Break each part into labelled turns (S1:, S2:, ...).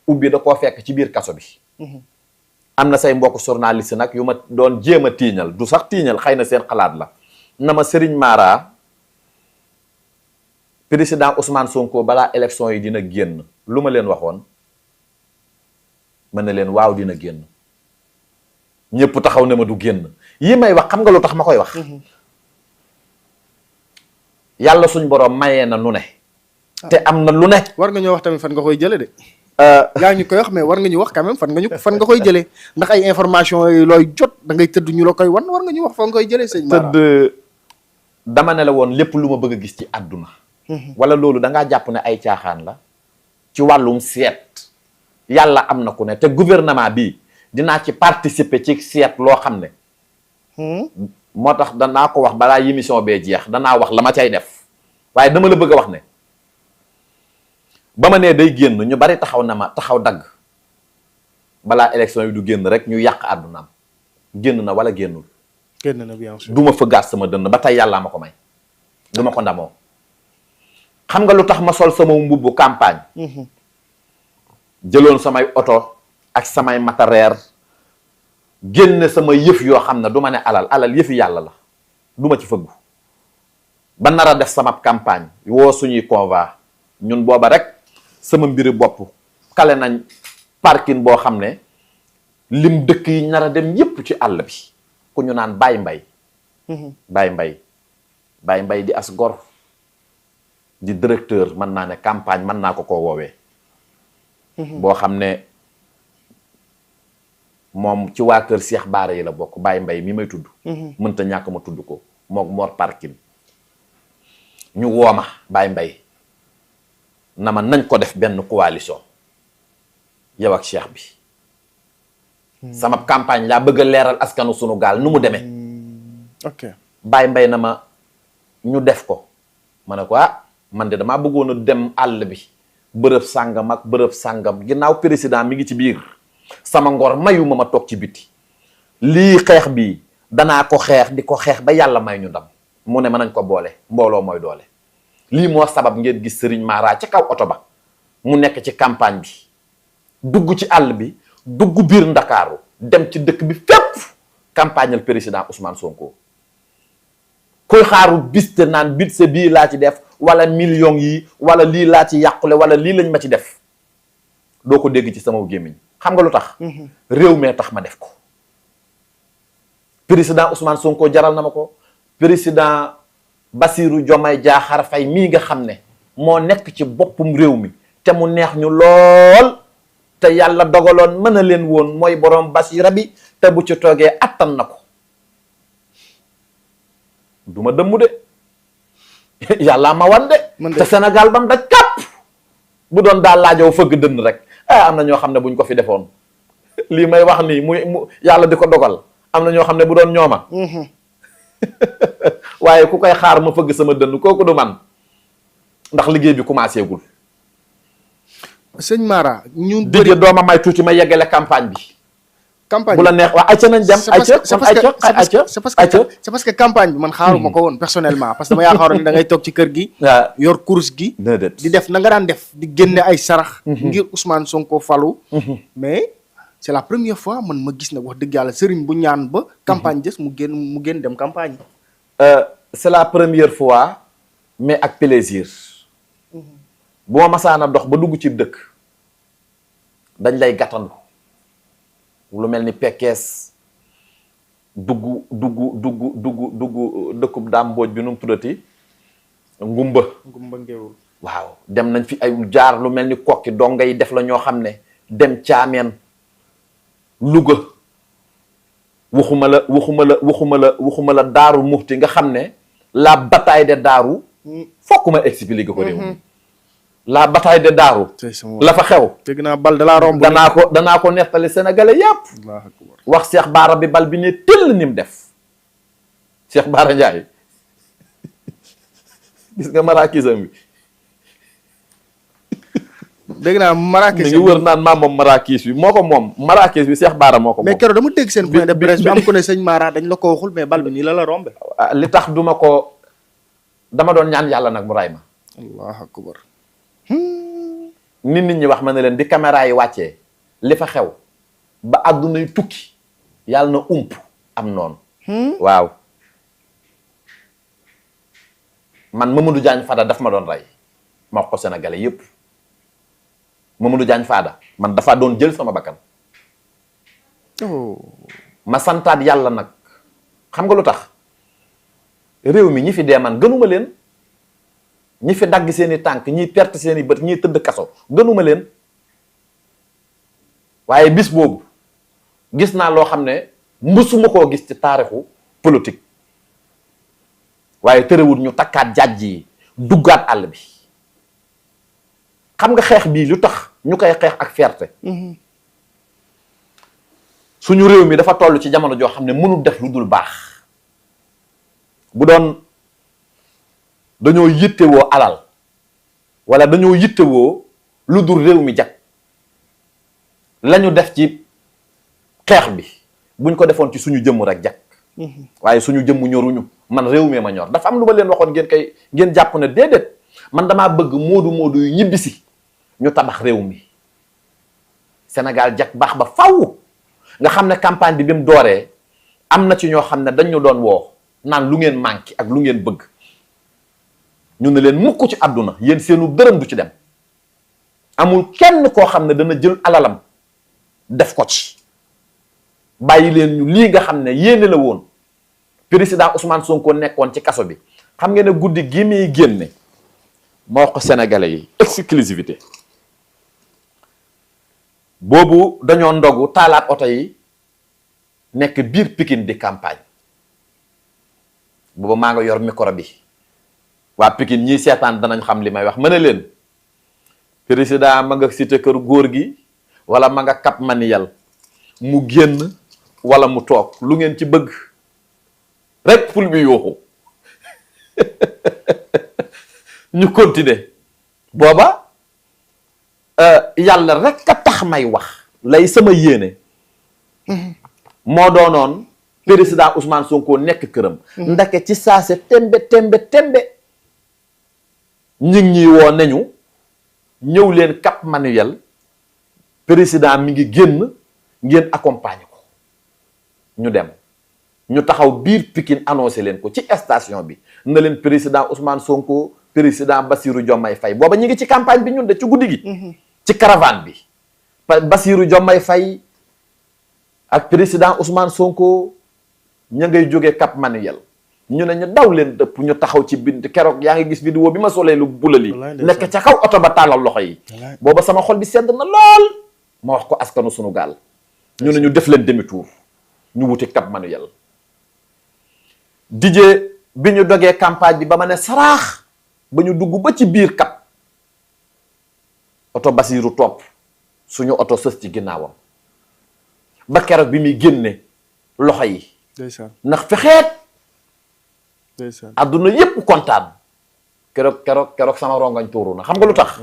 S1: ubbi da koo fekk ci biir kaso bi. am na say mbokk journaliste nag yu ma doon jéem a tiiñal du sax tiiñal xëy na seen xalaat la na ma Serigne Mara président Ousmane Sonko balaa élection yi dina génn lu ma leen waxoon mën na leen waaw dina génn ñëpp taxaw ne ma du génn yi may wax xam nga lu tax ma koy wax. yàlla suñ borom mayee na nu ne. te am na lu ne.
S2: war nga ñoo wax tamit fan nga koy jëlee de. yaa ngi ñu koy wax mais war nga ñu wax quand même fan nga koy jëlee ndax ay information yi looy jot da ngay tëdd ñu la koy wan war nga ñu wax fan nga koy jëlee sëñ Mara.
S1: tëdd dama ne la woon lépp lu ma bëgg a gis ci àdduna. wala loolu da ngaa jàpp ne ay caaxaan la. ci wàllum seet. yàlla am na ku ne te gouvernement bi dinaa ci participer ci seet loo xam ne. moo tax danaa ko wax balaa émission bee jeex danaa wax la ma cay def waaye dama la bëgg a wax ne. ba ma nee day génn ñu bari taxaw na ma taxaw dagg balaa élection yi du génn rek ñu yàq àddunaam génn na wala génnul.
S2: génn na bien sûr.
S1: du ma fëggaat sama dënn ba tey yàllaa ma ko may. du ma ko ndamoo. xam nga lu tax ma sol sama mbubbu campagne. jëloon samay oto ak samay matériel génne sama yëf yoo xam ne du ma ne alal yëfi yàlla la du ma ci fëggu. ba nar a def sama campagne woo suñuy convoi ñun booba rek. sama mbiri bopp kale nañ parking boo xam ne lim dëkk yi nar a dem yépp ci àll bi ku ñu naan Baye Mbaye Baye Mbaye di as gor di directeur mën naa ne campagne mën naa ko woowee boo xam ne moom ci waa kër Cheikh Baara yi la bokk Baye Mbaye mi may tudd mënta ñàkk ma tudd ko mook Mor parking ñu wooma Baye Mbaye na ma nañ ko def benn coalition yow ak cheikh bi sama campagne laa bëgg a leeral askanu sunu gaal nu mu demee.
S2: ok
S1: Baye Mbaye na ma ñu def ko ma ne ko man de damaa bëggoon a dem àll bi bërëb sàngam ak bërëb sàngam ginnaaw président mi ngi ci biir sama ngor mayu ma toog ci biti lii xeex bi danaa ko xeex di ko xeex ba yàlla may ñu ndam mu ne ma nañ ko boole mbooloo mooy doole. lii moo sabab ngeen gis Serigne Mara ca kaw oto ba mu nekk ci campagne bi dugg ci àll bi dugg biir Ndakaaru dem ci dëkk bi fépp campagnal président Ousmane Sonko koy xaaru bis te naan budget bii laa ci def wala millions yi wala lii laa ci yàqule wala lii lañ ma ci def doo ko dégg ci sama gémmiñ xam nga lu tax réew mee tax ma def ko président Ousmane Sonko jaral na ma ko président Bassirou Diomaye Diakhar Faye mii nga xam ne moo nekk ci boppum réew mi te mu neex ñu lool te yàlla dogaloon mën a leen woon mooy borom Bassira bi te bu ci toogee attan na ko du ma dëmmu de yàlla ma wan de te Sénégal bam daj kàpp bu doon daal laajoo fëgg dënn rek am na ñoo xam ne buñ ko fi defoon lii may wax nii mu yàlla di ko dogal am na ñoo xam ne bu doon ñooma waaye ku koy xaar ma fëgg sama dënn kooku du man ndax liggéey bi commencé gul.
S2: sëñ Mara ñun
S1: bëri dooma may tuuti ma yeggale campagne bi.
S2: campagne
S1: bu la neex waa ayca nañ dem.
S2: c'est parce que campagne bi man xaaruma ko woon personnellement parce que dama yaakaaroon ne da ngay toog ci kër gi.
S1: waaw
S2: yor course gi. di def na nga daan def di génne ay sarax. ngir Ousmane Sonko falu. mais c'est la première fois man ma gis nag wax dëgg yàlla sëriñ bu ñaan ba. campagne des mu génn dem campagne.
S1: c'est la première fois mais ak plaisir. bu ma masaana dox ba dugg ci dëkk dañ lay gàttandu lu mel ni Pekes dugg dëkkub daam mbooj bi nu mu tuddati ngumba
S2: ngéwul
S1: waaw dem nañ fi ay jaar lu mel ni kokki donga yi def la ñoo xam ne dem caameen Louga waxuma la daaru muxti nga xam ne la bataille de daaru fokk ma expliquer ko réew mi la bataille de daaru la fa xew
S2: dégg naa bal da laa romb
S1: danaa ko nettali sénégalais yàpp wax Cheikh Baara bi bal bi ne tëll ni mu def Cheikh Baara Ndiaye gis nga marakisam bi
S2: dégg naa marakis
S1: mi ngi wër naan maa moom marakis bi moo ko moom marakis bi Cheikh Baara moo ko moom
S2: mais keroog dama dégg seen point de presse bi am ko ne sëñ Mara dañ la ko waxul mais bal bi nii la rombe
S1: li tax dama doon ñaan yàlla nag mu ray ma
S2: allahu akbar
S1: nit ñi wax ma ne leen di caméra yi wàccee li fa xew ba àdduna yu tukki yàlla na ump am noonu. waaw man Mamadou Diagne Fada daf ma doon rey ma wax ko sénégalais yépp Mamadou Diagne Fada man dafa doon jël sama bakkan. ma santaat yàlla nag xam nga lu tax réew mi ñi fi dee man gënuma leen. ñi fi dagg seeni tànk ñi perte seeni bët ñi tëdd kaso gënuma leen waaye bis boobu gis naa loo xam ne mbësuma koo gis ci taarixu politique waaye tërëwut ñu takkaat jàjj yi duggaat àll bi xam nga xeex bii lu tax ñu koy xeex ak fierté suñu réew mi dafa toll ci jamono joo xam ne mënul def lu dul baax bu doon dañoo yittewoo alal wala dañoo yittewoo lu dul réew mi jag lañu def ci xeex bi buñ ko defoon ci suñu jëmm rek jag waaye suñu jëmm ñoruñu man réew mi ma ñor dafa am lu ma leen waxoon ngeen jàpp ne déedéet man damaa bëgg moodu yu ñibbisi ñu tabax réew mi Sénégal jag baax ba faw nga xam ne campagne bi mu dooree am na ci ñoo xam ne dañu doon woo naan lu ngeen manqué ak lu ngeen bëgg ñu ne leen mukk ci àdduna yéen seenu dërëm du ci dem amul kenn koo xam ne dana jël alalam def ko ci bàyyi leen ñu lii nga xam ne yéene la woon président Ousmane Sonko nekkoon ci kaso bi xam ngeen ne guddi gi muy génne moo wax ko sénégalais yi exclusivité boobu dañoo ndogu taalaat oto yi nekk biir Pikine di campagne boobu maa nga yor micro bi waa Pikine ñii seetaan danañ xam li may wax ma ne leen président ma nga cité kër góor gi wala ma nga Cap Manuel mu génn wala mu toog lu ngeen ci bëgg rek pul bi yooxu ñu continuer booba yàlla rek a tax may wax lay sama yéene moo doonoon président Ousmane Sonko nekk këram ndake ci saase tembe ñi ngi woo nañu ñëw leen Cap Manuel président mi ngi génn ngeen accompagner ko ñu dem ñu taxaw biir Pikine annoncé leen ko ci station bi na leen président Ousmane Sonko président Bassirou Diomaye Faye booba ñu ngi ci campagne bi ñun de ci guddi gi ci caravane bi Bassirou Diomaye Faye ak président Ousmane Sonko ña ngay jógee Cap Manuel ñu ne ñu daw leen dëpp ñu taxaw ci bind keroog yaa ngi gis vidéo bi ma solee lu bulali nekk ca kaw oto ba tàllal loxo yi booba sama xol bi sedd na lool ma wax ko askanu sunu gaal ñu ne ñu def leen demi tour ñu wuti Cap Manuel dijee bi ñu dogee campagne bi ba ma ne saraax ba ñu dugg ba ci biir Cap oto Basiiru topp suñu oto sës ci ginnaawam ba keroog bi muy génne loxo yi ndax fexeet adduna yépp kontaan keroog sama rongañ tuuru na xam nga lu tax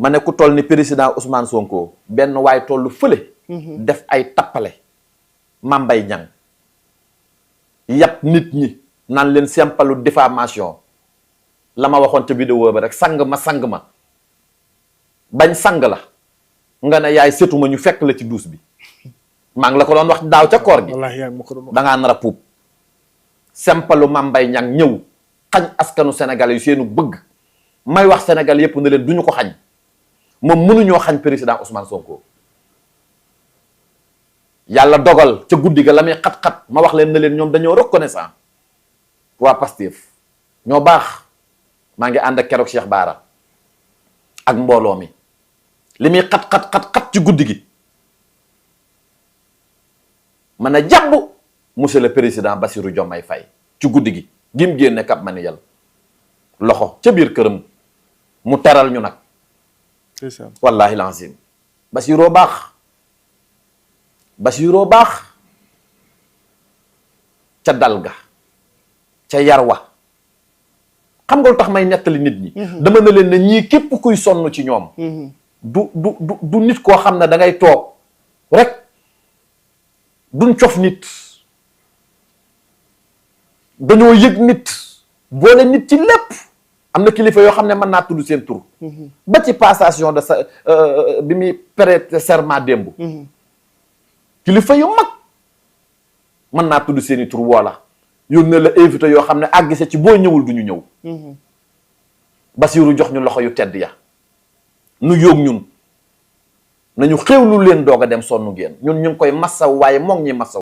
S1: ma ne ku toll ni président Ousmane Sonko benn waay tollu fële def ay tappale Mambay Niang yàpp nit ñi naan leen sempalu diffamation la ma waxoon ca vidéo ba rek sang ma bañ sang la nga ne yaay setuma ñu fekk la ci duus bi maa ngi la ko doon wax daaw ca koor gi dangaa nar a puub sempalu Mambay Niang ñëw xañ askanu Sénégal yu seenu bëgg may wax Sénégal yépp ne leen duñu ko xañ moom mënuñoo xañ président Ousmane Sonko yàlla dogal ca guddi ga la muy xat-xat ma wax leen ne leen ñoom dañoo reconnaissant waa Pastef ñoo baax maa ngi ànd ak keroog Cheikh Bara ak mbooloo mi li muy xat ci guddi gi mën a jàpp monsieur le président Bassirou Diomaye Faye ci guddi gi gim génne Cap Manuel loxo ca biir këram mu teral ñu nag wallahi lazim Bassiroo baax ca dal ga ca yar wa xam nga lu tax may nettali nit ñi dama ne leen ne ñii képp kuy sonn ci ñoom du nit koo xam ne da ngay toog rek duñ cof nit dañoo yëg nit boole nit ci lépp am na kilifa yoo xam ne mën naa tudd seen tur. ba ci passation de sa bi muy prêter serment démb. kilifa yu mag mën naa tudd seen i tur woola yónnee la invité yoo xam ne àggise ci boo ñëwul du ñu ñëw. Basiru jox ñu loxo yu tedd ya nu yóog ñun nañu xéwlu leen doog a dem sonnu ngeen ñun ñu ngi koy massaw waaye moom ñi massaw